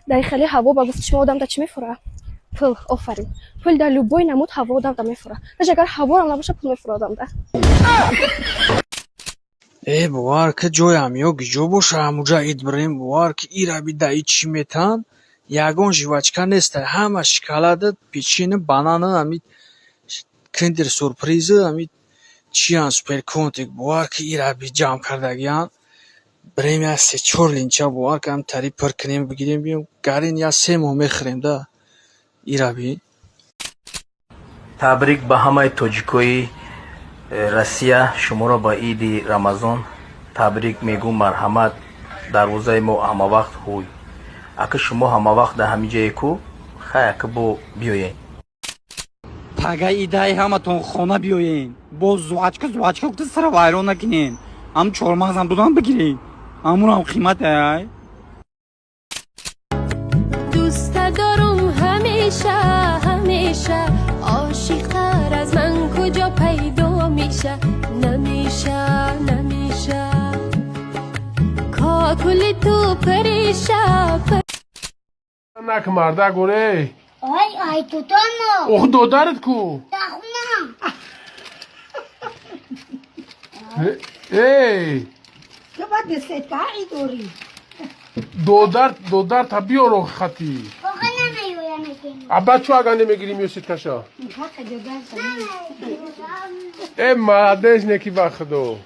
Дар хеле ҳаво ба гуфти шумо одам да чӣ мефура? Пул, офарин. Пул дар любой намуд ҳаво одам да мефура. Даже агар ҳаворам набоша, пул мефура одам да. Э, бовар ки ҷоям ё гиҷо боша, ҳамуҷа ид бирем. Бовар ки ира бида, ид чӣ метаҳанд, ягон жвачка нестай, ҳама шоколаду, печенье, банану ҳами киндер сюрпризу, ҳами чиян, суперконтик. Бовар ки ира би ҷамъ кардагиянд. Бирем, як се чор линча, бовар ки, ҳамтари пур кунем, бигирем, биём, гарин як 3 моҳ мехӯрем да ира би. Табрик ба ҳамаи тоҷикои Россия. Шуморо ба иди Рамазон табрик мегӯм. Марҳамат, дарвозаи мо ҳамавақт ҳуй. Ака, шумо ҳамавақт дар ҳамин ҷое ку, хай, ака, бо биёен. Пага идаи ҳаматон хона биёен. Боз жвачка, жвачка гуфта сара вайрон накунен. Ҳам чормағзам додан бигирен, ҳамунам қимат ай. Дӯста дорум ҳамеша, ҳамеша. Ошиқтар аз ман куҷо пайдо меша? Намеша, намеша. Кокули ту париша. Нак марда горе. Ай, ай, тутоно. Ох, додарат ку? Дахуна. Эй! Ту ба десеткаи дорӣ. Додар, додар та биёро хати. Оха, намеёя мекунӣ. Аба, чу ага намегирӣ, миёситкаша? Ҳаққа додар. Э, молодец, неки ба худо.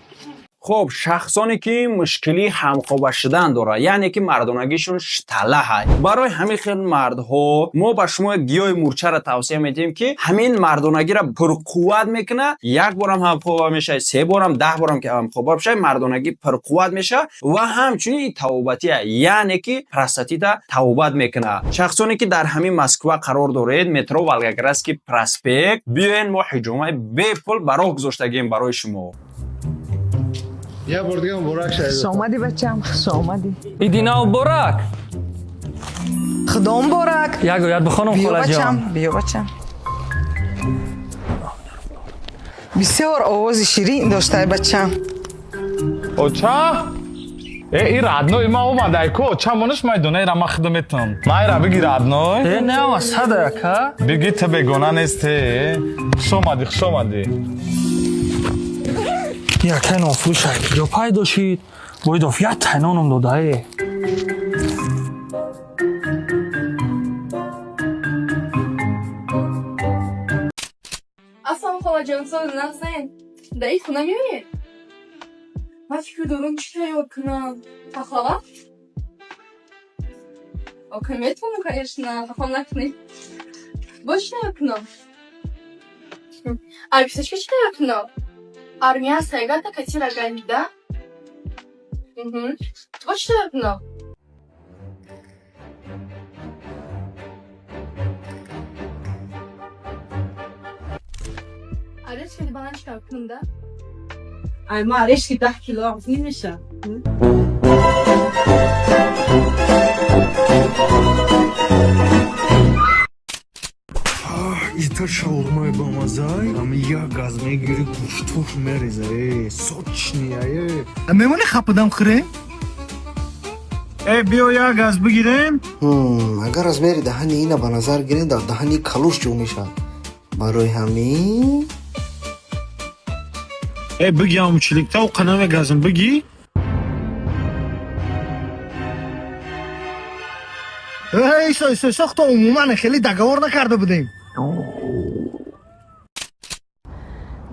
Хуб, шахсоне ки мушкили ҳамхоба шудан дорад, яъне ки мардонагишон шталаҳай, барои ҳамин хел мардҳо мо ба шумо як гиёҳи мурчаро тавсия медиҳем, ки ҳамин мардонагиро пурқувват мекунад. Як борам ҳамхоба мешавад, се борам, 10 борам ки ҳамхоба бишавад, мардонагӣ пурқувват мешавад ва ҳамчунин тавобатия, яъне ки простатита тавобат мекунад. Шахсоне ки дар ҳамин Москва қарор доред, метро Волгоградский проспект, биёен, мо ҳиҷомаи бепул ба роҳ гузоштагием барои шумо. Я бор дига муборак шавед. Хуш омадӣ, бачам, хуш омадӣ. Иди нав муборак. Худо муборак. Як оят бихонам. Биё. Холаҷон. Бачам, биё, бачам. Бисёр овози ширин доштай, бачам. Оча, э, и родной ма омадай ку, оча, мониш майдона, ира ма худо метам, ма ира биги, родной. Э, не, ама сада ака. Биги, ту бегона несте. Хуш омадӣ, хуш омадӣ. Якай нофурӯш ҷо пайдо шид, боидоф як тайноном додае. Ассалом, холаҷон, соли нағзен? Дар ин хона меоед? Ман фикр дорам, чӣ тайёр кунам. Пахлава? Окей, метавонам, конечно, хафа накунед. Боз чӣ тайёр кунам? А писачка чӣ тайёр кунам? Армян сайгата кати рогами, да? Боз чӣ тайёр кунам? Орешки банан чӣ тайёр кунам, да? Ай, ма орешки 10 кило немеша. Ита шаурмаи бамазай, ами як газ мегири, гӯштош мереза, э, сочный ае. Мемони хападам хӯрем? Э, биё, як газ бигирем. Агар размери даҳани ина ба назар гирем, дар даҳани калуш ҷо мешавад, барои ҳамин. Э, биги, ҳамучиликта уқа намегазм, биги. Эй, исо, исо, исо, хто умуман хеле договор накарда будем.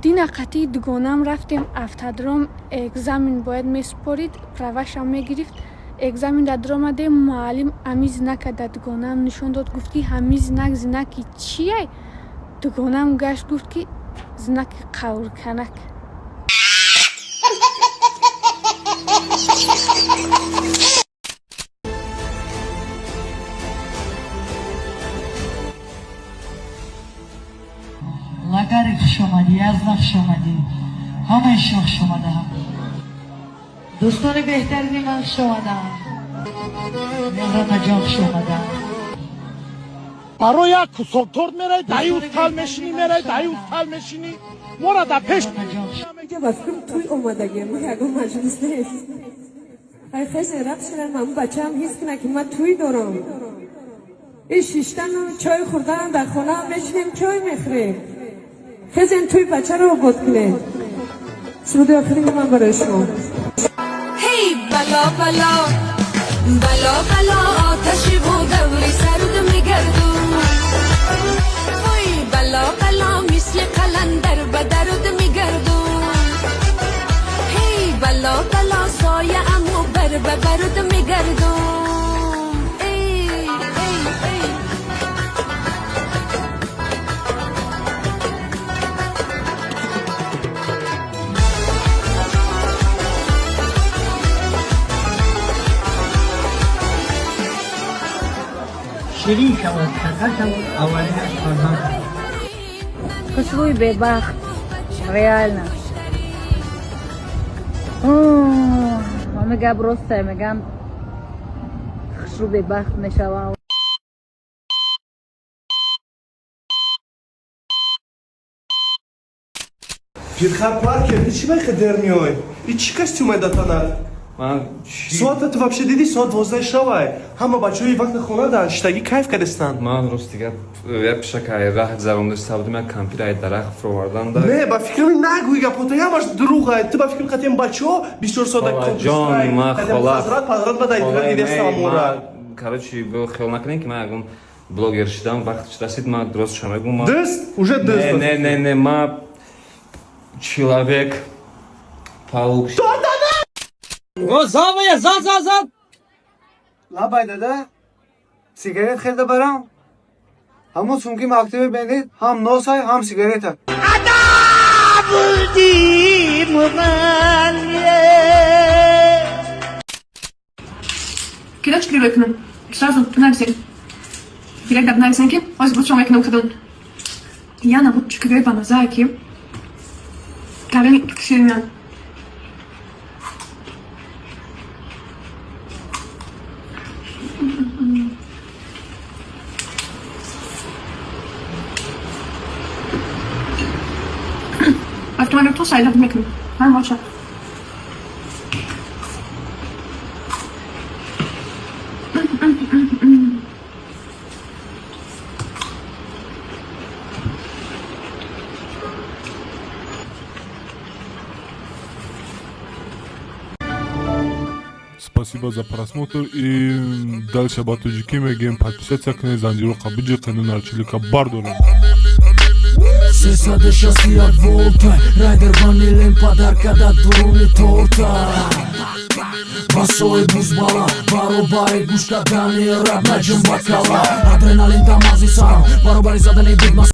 Дина қатъи дугонам рафтем автодром, экзамен бояд месупорид, правашам мегирифт. Экзамен дар омадем, муаллим ҳами знака дар дугонаам нишон дод, гуфт, ки ҳами знак знаки чиай? Дугонаам гашт, гуфт, ки знаки қаврканак. Лагари, хуш омадӣ, Язна, хуш омадӣ, ҳамаи шумо хуш омадаам. Дӯстони беҳтарини ман хуш омадаам. Меҳронаҷон, хуш омадаам. Барои як кусок торт мерай, даи устал мешинӣ, мерай, даи устал мешинӣ, мора дар пеш. Ба фикрам, туй омадагем, ягон маҷлис нест. Ай, хеже рақс шудам, ҳамун бачаам ҳис кунад, ки ман туй дорам. Ин шиштану чой хӯрдан, дар хона мешинем, чой мехӯрем. Хезем, тӯи бачаро обод кунем. Суруди охирини ман барои шумо. Ҳей, бало, бало, бало, бало, оташи бу даври сард мегардум. Ой, бало, бало, мисли қаландар ба дард мегардум. Ҳей, бало, бало, сояаму бар ба бард мегардум. Эй, эй, эй. Ширин шавад, шакар шавад, аввалинаш фарзанд шавад. Хушрӯи бебахт, реально. Ҳама гап росте меган, хушрӯ бебахт мешавам. Пирхар Паркер, ти чӣ байхе дер меой? И чӣ костюмай да танат? Соата ту вообще дидӣ? Соат 12 шавай. Ҳама бачаҳои вақти хона дан шиштагӣ кайф кардестанд. Ман рости гап, як пишакай раҳ гузарондиста будем, як кампирай дарахт фуровардан да. Не, ба фикрам, нагӯй гапота, ҳамаш дурӯғай. Ту ба фикрам, қатиам бачаҳо бисёр сода. Ҷон, ма хола. Пазрат, пазрат ба дар интернет дидестам амора. Короче, хиёл накунем, ки ман ягон блогер шидам, вақт расид, ман дуростша мегӯм. Дӯст? Уже дӯст. Не, не, не, не, ма человек паук. О, зан вая, зан, зан, зан. Лабай, дада, сигарет хелда барам. Ҳамон сумки мактаби бенед, ҳам носай, ҳам сигарета. Бурди муғанние. Кида чӣ кирило кунам? Сразу нависен. Директ нависен, ки ҳозир бо шумо мекунам кадом. Я намуд чикирои ба маззае, ки карени ширинан. Автомобил то сайда мекунем. Ҳар моша. Спасибо за просмотр и дальше ба тоҷикӣ мегӯем: подписаться кунед, занҷироқа биҷиқену нарчилика бардорем. 361 волта, райдер ванилен подарка да дуруни торта. Басои бузбала баробари гӯш кардани рап наҷим бакала. Адреналин дар мағзи сарам баробари задани бигма.